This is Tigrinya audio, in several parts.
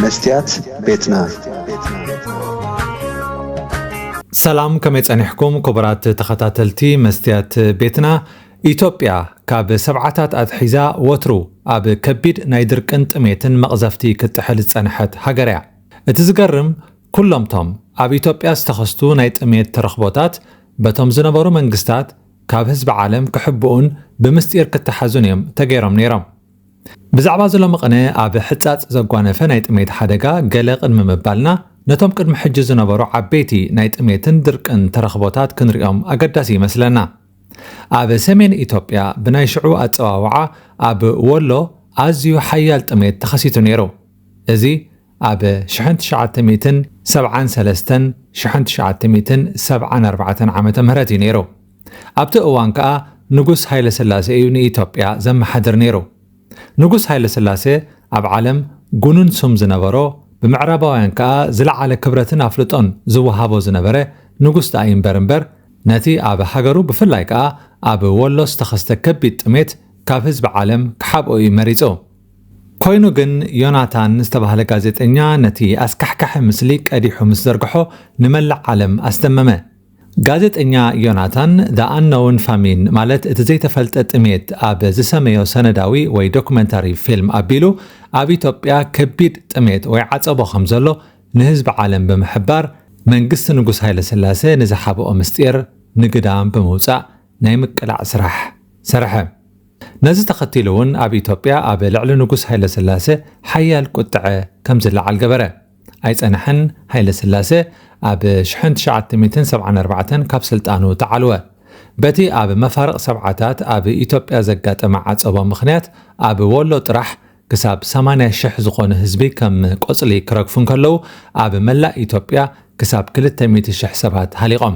መስትያት ቤትና። ሰላም፣ ከመይ ጸኒሕኩም ክቡራት ተኸታተልቲ መስትያት ቤትና? ኢትዮጵያ ካብ ሰብዓታት ኣትሒዛ ወትሩ ኣብ ከቢድ ናይ ድርቅን ጥሜትን መቕዘፍቲ ክትጥሕል ዝጸንሐት ሃገር እያ። እቲ ዝገርም፣ ኩሎምቶም ኣብ ኢትዮጵያ ዝተኸስቱ ናይ ጥሜት ተረኽቦታት በቶም ዝነበሩ መንግስታት ካብ ህዝቢ ዓለም ክሕብኡን ብምስጢር ክተሓዙን እዮም ተገይሮም ነይሮም። ብዛዕባ እዚ ሎሚ ቅነ ኣብ ሕጻጽ ዘጓነፈ ናይ ጥሜት ሓደጋ ገለ ቅድሚ ምባልና፣ ነቶም ቅድሚ ሕጂ ዝነበሩ ዓበይቲ ናይ ጥሜትን ድርቅን ተረኽቦታት ክንሪኦም ኣገዳሲ ይመስለና። ኣብ ሰሜን ኢትዮጵያ ብናይ ሽዑ ኣጸዋውዓ ኣብ ወሎ ኣዝዩ ሓያል ጥሜት ተኸሲቱ ነይሩ። እዚ ኣብ ሽሕን ትሽዓተ ሚእትን ሰብዓን ሰለስተን ሽሕን ትሽዓተ ሚእትን ሰብዓን ኣርባዕተን ዓመተ ምህረት እዩ ነይሩ። ኣብቲ እዋን ከኣ ንጉስ ሃይለ ስላሴ እዩ ንኢትዮጵያ ዘመሓድር ነይሩ። ንጉስ ሃይለ ስላሴ ኣብ ዓለም ጉኑን ስም ዝነበሮ፣ ብምዕራባውያን ከኣ ዝለዓለ ክብረትን ኣፍልጦን ዝወሃቦ ዝነበረ ንጉስ ደኣ ይንበር እምበር፣ ነቲ ኣብ ሃገሩ ብፍላይ ከኣ ኣብ ወሎ ዝተኸስተ ከቢድ ጥሜት ካብ ህዝቢ ዓለም ክሓብኦ እዩ መሪጹ። ኮይኑ ግን ዮናታን ዝተባህለ ጋዜጠኛ ነቲ ኣስካሕካሒ ምስሊ ቀዲሑ ምስ ዘርግሖ ንመላእ ዓለም ኣስደመመ። ጋዜጠኛ ዮናታን The Unknown Famine ማለት እቲ ዘይተፈልጠ ጥሜት ኣብ ዝሰመዮ ሰነዳዊ ወይ ዶኩመንታሪ ፊልም ኣቢሉ ኣብ ኢትዮጵያ ከቢድ ጥሜት ወይ ዓጸቦ ከም ዘሎ ንህዝቢ ዓለም ብምሕባር መንግስቲ ንጉስ ሃይለ ስላሴ ንዝሓብኦ ምስጢር ንግዳም ብምውጻእ ናይ ምቅላዕ ስራሕ ሰርሐ። ነዚ ተኸቲሉ እውን ኣብ ኢትዮጵያ ኣብ ልዕሊ ንጉስ ሃይለ ስላሴ ሓያል ቁጥዐ ከም ዝለዓል ገበረ። ኣይጸንሐን፣ ሃይለ ስላሴ ኣብ ሽሕን ትሽዓተ ሚእትን ሰብዓን ኣርባዕተን ካብ ስልጣኑ ተዓልወ። በቲ ኣብ መፋርቕ ሰብዓታት ኣብ ኢትዮጵያ ዘጋጠመ ዓጸቦ ምኽንያት ኣብ ወሎ ጥራሕ ክሳብ ሰማንያ ሽሕ ዝኾነ ህዝቢ ከም ቆጽሊ ክረግፉ እንከለዉ፣ ኣብ መላእ ኢትዮጵያ ክሳብ ክልተ ሚእቲ ሽሕ ሰባት ሃሊቖም።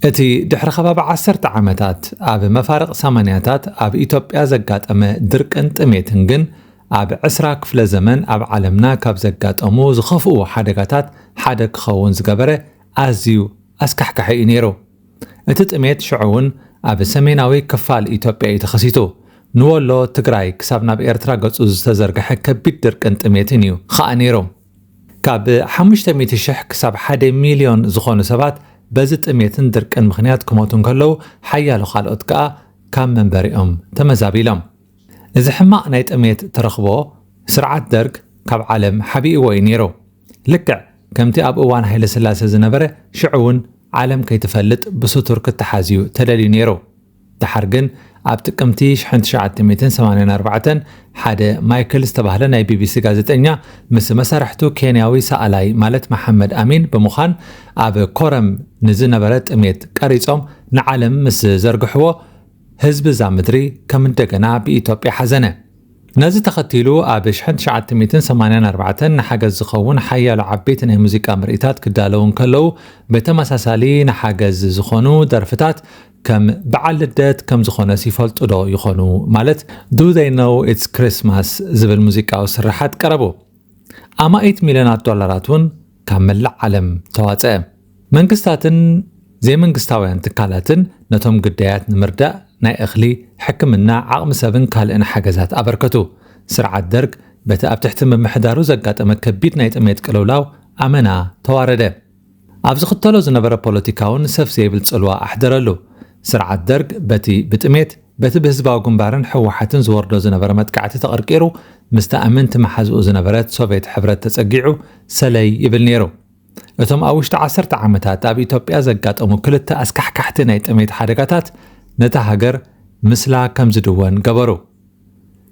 እቲ ድሕሪ ከባቢ ዓሰርተ ዓመታት ኣብ መፋርቕ ሰማንያታት ኣብ ኢትዮጵያ ዘጋጠመ ድርቅን ጥሜትን ግን ኣብ ዕስራ ክፍለ ዘመን ኣብ ዓለምና ካብ ዘጋጠሙ ዝኸፍኡ ሓደጋታት ሓደ ክኸውን ዝገበረ ኣዝዩ ኣስካሕካሒ እዩ ነይሩ። እቲ ጥሜት ሽዑ እውን ኣብ ሰሜናዊ ክፋል ኢትዮጵያ እዩ ተኸሲቱ። ንወሎ ትግራይ ክሳብ ናብ ኤርትራ ገጹ ዝተዘርግሐ ከቢድ ድርቅን ጥሜትን እዩ ኸኣ ነይሩ። ካብ ሓሙሽተ ሚእቲ ሽሕ ክሳብ ሓደ ሚልዮን ዝኾኑ ሰባት በዚ ጥሜትን ድርቅን ምኽንያት ክሞቱ እንከለዉ፣ ሓያሎ ካልኦት ከኣ ካብ መንበሪኦም ተመዛቢሎም። እዚ ሕማቕ ናይ ጥሜት ተረኽቦ ስርዓት ደርግ ካብ ዓለም ሓቢእዎ እዩ ነይሩ። ልክዕ ከምቲ ኣብ እዋን ሃይለ ስላሴ ዝነበረ ሽዑ እውን ዓለም ከይትፈልጥ ብስቱር ክተሓዝ እዩ ተደልዩ ነይሩ። ደሓር ግን ኣብ ጥቅምቲ ሽሕን ትሽዓተ ሚእትን ሰማንያን ኣርባዕተን ሓደ ማይክል ዝተባህለ ናይ ቢቢሲ ጋዜጠኛ ምስ መሳርሕቱ ኬንያዊ ሰኣላይ ማለት መሓመድ ኣሚን ብምዃን ኣብ ኮረም ንዝነበረ ጥሜት ቀሪጾም ንዓለም ምስ ዘርግሕዎ ህዝቢ እዛ ምድሪ ከም እንደገና ብኢትዮጵያ ሓዘነ። ነዚ ተኸቲሉ ኣብ ሽሕን ትሽዓተ ሚእትን ሰማንያን ኣርባዕተን ንሓገዝ ዝኸውን ሓያሎ ዓበይቲ ናይ ሙዚቃ ምርኢታት ክዳለዉ እንከለዉ፣ ብተመሳሳሊ ንሓገዝ ዝኾኑ ደርፍታት ከም በዓል ልደት ከም ዝኾነስ ይፈልጡ ዶ ይኾኑ? ማለት Do They Know It's Christmas ዝብል ሙዚቃዊ ስርሓት ቀረቡ። ኣማኢት ሚልዮናት ዶላራት እውን ካብ መላእ ዓለም ተዋጸአ። መንግስታትን ዘይመንግስታውያን ትካላትን ነቶም ግዳያት ንምርዳእ ናይ እኽሊ፣ ሕክምና፣ ዓቕሚ ሰብን ካልእን ሓገዛት ኣበርከቱ። ስርዓት ደርግ በቲ ኣብ ትሕቲ ምምሕዳሩ ዘጋጠመ ከቢድ ናይ ጥሜት ቅልውላው ኣመና ተዋረደ። ኣብ ዝኽተሎ ዝነበረ ፖለቲካውን ሰፍ ዘይብል ጽልዋ ኣሕደረሉ። ስርዓት ደርግ በቲ ብጥሜት፣ በቲ ብህዝባዊ ግንባርን ህወሓትን ዝወርዶ ዝነበረ መጥቃዕቲ ተቐርቂሩ፣ ምስታ ኣመንቲ መሓዝኡ ዝነበረት ሶቬት ሕብረት ተጸጊዑ ሰለይ ይብል ነይሩ። እቶም ኣብ ውሽጢ ዓሰርተ ዓመታት ኣብ ኢትዮጵያ ዘጋጠሙ ክልተ ኣስካሕካሕቲ ናይ ጥሜት ሓደጋታት ነታ ሃገር ምስላ ከም ዝድወን ገበሩ።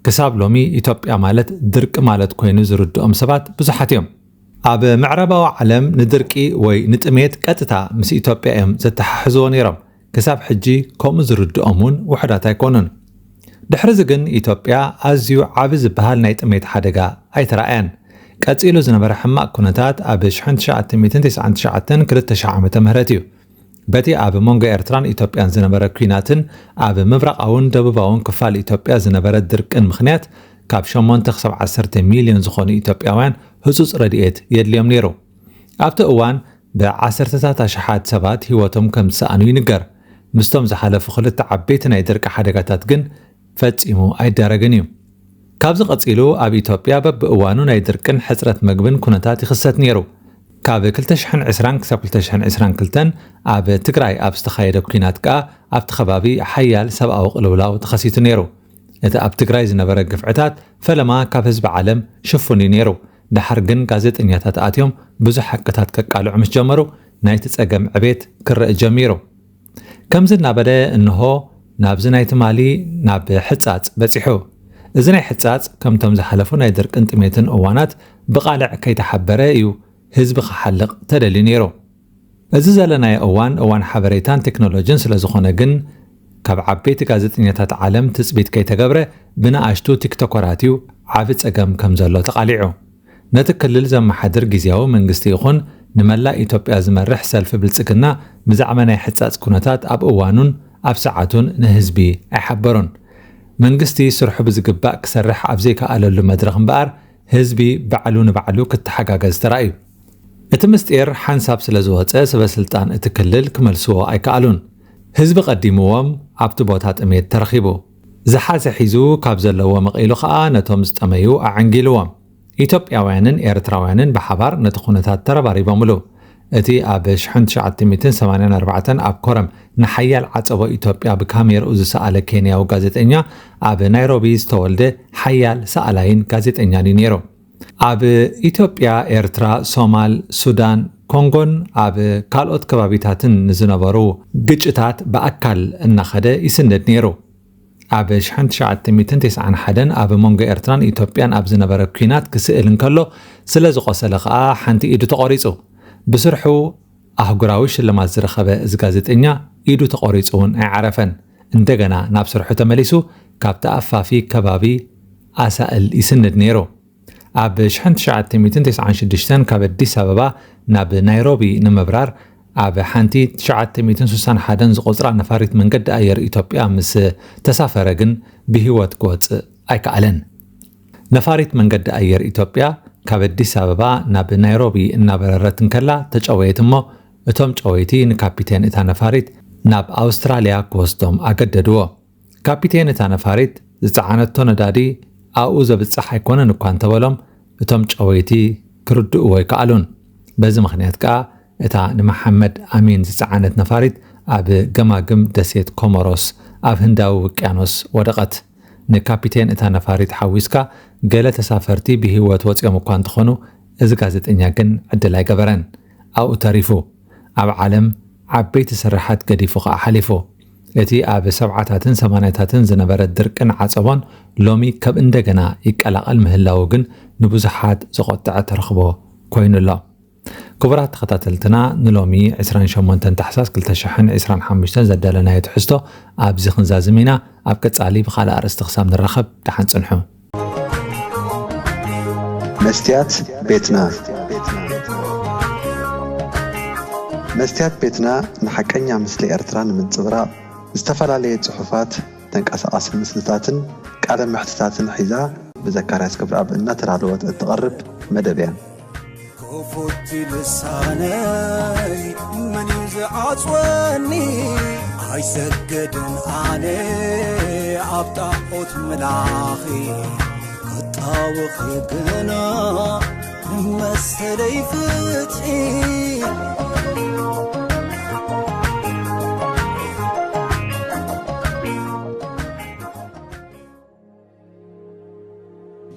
ክሳብ ሎሚ ኢትዮጵያ ማለት ድርቂ ማለት ኮይኑ ዝርድኦም ሰባት ብዙሓት እዮም። ኣብ ምዕራባዊ ዓለም ንድርቂ ወይ ንጥሜት ቀጥታ ምስ ኢትዮጵያ እዮም ዘተሓሕዝዎ ነይሮም። ክሳብ ሕጂ ከምኡ ዝርድኦም እውን ውሑዳት ኣይኮኑን። ድሕሪ እዚ ግን ኢትዮጵያ ኣዝዩ ዓቢ ዝበሃል ናይ ጥሜት ሓደጋ ኣይተራእያን። ቀጺሉ ዝነበረ ሕማቕ ኩነታት ኣብ ሽሕን ትሽዓተ ሚእትን ተስዓን ትሽዓተን ክልተ ሽሕ ዓመተ ምህረት እዩ። በቲ ኣብ መንጎ ኤርትራን ኢትዮጵያን ዝነበረ ኲናትን ኣብ ምብራቓውን ደቡባውን ክፋል ኢትዮጵያ ዝነበረ ድርቅን ምኽንያት ካብ ሸሞንተ ክሳብ ዓሰርተ ሚልዮን ዝኾኑ ኢትዮጵያውያን ህጹጽ ረድኤት የድልዮም ነይሩ። ኣብቲ እዋን ብዓሰርተታት ኣሽሓት ሰባት ህይወቶም ከም ዝሰኣኑ ይንገር። ምስቶም ዝሓለፉ ክልተ ዓበይቲ ናይ ድርቂ ሓደጋታት ግን ፈጺሙ ኣይዳረግን እዩ። ካብዚ ቀጺሉ ኣብ ኢትዮጵያ በብእዋኑ ናይ ድርቅን ሕጽረት መግብን ኩነታት ይኽሰት ነይሩ። ካብ ክልተ ሽሕን ዕስራን ክሳብ ክልተ ሽሕን ዕስራን ክልተን ኣብ ትግራይ ኣብ ዝተኻየደ ኲናት ከኣ ኣብቲ ከባቢ ሓያል ሰብኣዊ ቅልውላው ተኸሲቱ ነይሩ። እቲ ኣብ ትግራይ ዝነበረ ግፍዕታት ፈለማ ካብ ህዝቢ ዓለም ሽፉን እዩ ነይሩ። ደሓር ግን ጋዜጠኛታት ኣትዮም ብዙሕ ሓቅታት ከቃልዑ ምስ ጀመሩ ናይቲ ጸገም ዕቤት ክረእ ጀሚሩ። ከምዚ እናበለ እንሆ ናብዚ ናይ ትማሊ ናብ ሕጻጽ በጺሑ። እዚ ናይ ሕጻጽ ከምቶም ዝሓለፉ ናይ ድርቅን ጥሜትን እዋናት ብቓልዕ ከይተሓበረ እዩ ህዝቢ ክሓልቕ ተደልዩ ነይሩ። እዚ ዘለናዮ እዋን እዋን ሓበሬታን ቴክኖሎጂን ስለ ዝኾነ ግን ካብ ዓበይቲ ጋዜጠኛታት ዓለም ትጽቢት ከይተገብረ ብንኣሽቱ ቲክቶከራት እዩ ዓቢ ጸገም ከም ዘሎ ተቓሊዑ። ነቲ ክልል ዘመሓድር ግዝያዊ መንግስቲ ይኹን ንመላእ ኢትዮጵያ ዝመርሕ ሰልፊ ብልጽግና ብዛዕባ ናይ ሕጻጽ ኩነታት ኣብ እዋኑን ኣብ ሰዓቱን ንህዝቢ ኣይሓበሩን። መንግስቲ ስርሑ ብዝግባእ ክሰርሕ ኣብ ዘይከኣለሉ መድረኽ እምበኣር ህዝቢ ባዕሉ ንባዕሉ ክተሓጋገዝ ተራእዩ። እቲ ምስጢር ሓንሳብ ስለ ዝወጸ ስበ ስልጣን እቲ ክልል ክመልስዎ ኣይከኣሉን። ህዝቢ ቀዲምዎም ኣብቲ ቦታ ጥሜት ተረኺቡ። ዝሓዘ ሒዙ ካብ ዘለዎ መቒሉ ኸኣ ነቶም ዝጠመዩ ኣዐንጊልዎም። ኢትዮጵያውያንን ኤርትራውያንን ብሓባር ነቲ ኩነታት ተረባሪቦምሉ። እቲ ኣብ ሽሕን ትሽዓተ ሚእትን ሰማንያን ኣርባዕተን ኣብ ኮረም ንሓያል ዓጸቦ ኢትዮጵያ ብካሜርኡ ዝሰኣለ ኬንያዊ ጋዜጠኛ ኣብ ናይሮቢ ዝተወልደ ሓያል ሰኣላይን ጋዜጠኛን እዩ ነይሩ። ኣብ ኢትዮጵያ፣ ኤርትራ፣ ሶማል፣ ሱዳን፣ ኮንጎን ኣብ ካልኦት ከባቢታትን ንዝነበሩ ግጭታት ብኣካል እናኸደ ይስንድ ነይሩ። ኣብ ሽሕን ትሽዓተ ሚእትን ተስዓን ሓደን ኣብ መንጎ ኤርትራን ኢትዮጵያን ኣብ ዝነበረ ኲናት ክስእል እንከሎ ስለ ዝቖሰለ ኸኣ ሓንቲ ኢዱ ተቖሪጹ። ብስርሑ ኣህጉራዊ ሽልማት ዝረኸበ እዚ ጋዜጠኛ ኢዱ ተቖሪጹ እውን ኣይዓረፈን። እንደገና ናብ ስርሑ ተመሊሱ ካብ ተኣፋፊ ከባቢ ኣሳእል ይስንድ ነይሩ። ኣብ ሽሕን ትሽዓተ ሚእትን ተስዓን ሽዱሽተን ካብ ኣዲስ ኣበባ ናብ ናይሮቢ ንምብራር ኣብ ሓንቲ ትሽዓተ ሚእትን ስሳን ሓደን ዝቖጽራ ነፋሪት መንገዲ ኣየር ኢትዮጵያ ምስ ተሳፈረ ግን ብህይወት ክወጽእ ኣይከኣለን። ነፋሪት መንገዲ ኣየር ኢትዮጵያ ካብ ኣዲስ ኣበባ ናብ ናይሮቢ እናበረረት እንከላ ተጨወየት እሞ እቶም ጨወይቲ ንካፒቴን እታ ነፋሪት ናብ ኣውስትራልያ ክወስዶም ኣገደድዎ። ካፒቴን እታ ነፋሪት ዝጸዓነቶ ነዳዲ ኣብኡ ዘብጽሕ ኣይኮነን እኳ እንተበሎም እቶም ጨወይቲ ክርድእዎ ኣይከኣሉን። በዚ ምኽንያት ከኣ እታ ንመሓመድ ኣሚን ዝጸዓነት ነፋሪት ኣብ ገማግም ደሴት ኮሞሮስ ኣብ ህንዳዊ ውቅያኖስ ወደቐት። ንካፒቴን እታ ነፋሪት ሓዊስካ ገለ ተሳፈርቲ ብህይወት ወጺኦም እኳ እንተኾኑ፣ እዚ ጋዜጠኛ ግን ዕድል ኣይገበረን። ኣብኡ ተሪፉ። ኣብ ዓለም ዓበይቲ ስርሓት ገዲፉ ከኣ ሓሊፉ። እቲ ኣብ ሰብዓታትን ሰማንያታትን ዝነበረ ድርቅን ዓጸቦን ሎሚ ከም እንደገና ይቀላቐል ምህላዉ ግን ንብዙሓት ዘቖጥዐ ተረኽቦ ኮይኑ ኣሎ። ክቡራት ተኸታተልትና፣ ንሎሚ ዕስራን ሸሞንተን ታሕሳስ ክልተ ሽሕን ዕስራን ሓሙሽተን ዘዳለናዮ ትሕዝቶ ኣብዚ ክንዛዝም ኢና። ኣብ ቀጻሊ ብኻልእ ኣርእስቲ ክሳብ ንራኸብ ደሓን ጽንሑ። መስትያት ቤትና። መስትያት ቤትና ንሓቀኛ ምስሊ ኤርትራ ንምንጽብራቕ ዝተፈላለየ ጽሑፋት፣ ተንቀሳቓሲ ምስልታትን ቃለ መሕትታትን ሒዛ ብዘካርያስ ክብረኣብ እናተዳለወት እትቐርብ መደብ እያ። ክፉት ልሳነይ መን እዩ ዝዓጽወኒ? ኣይሰገድን ኣነ ኣብ ጣዖት ምላኺ ክጣወኺ ግና ንመሰለይ ፍትሒ።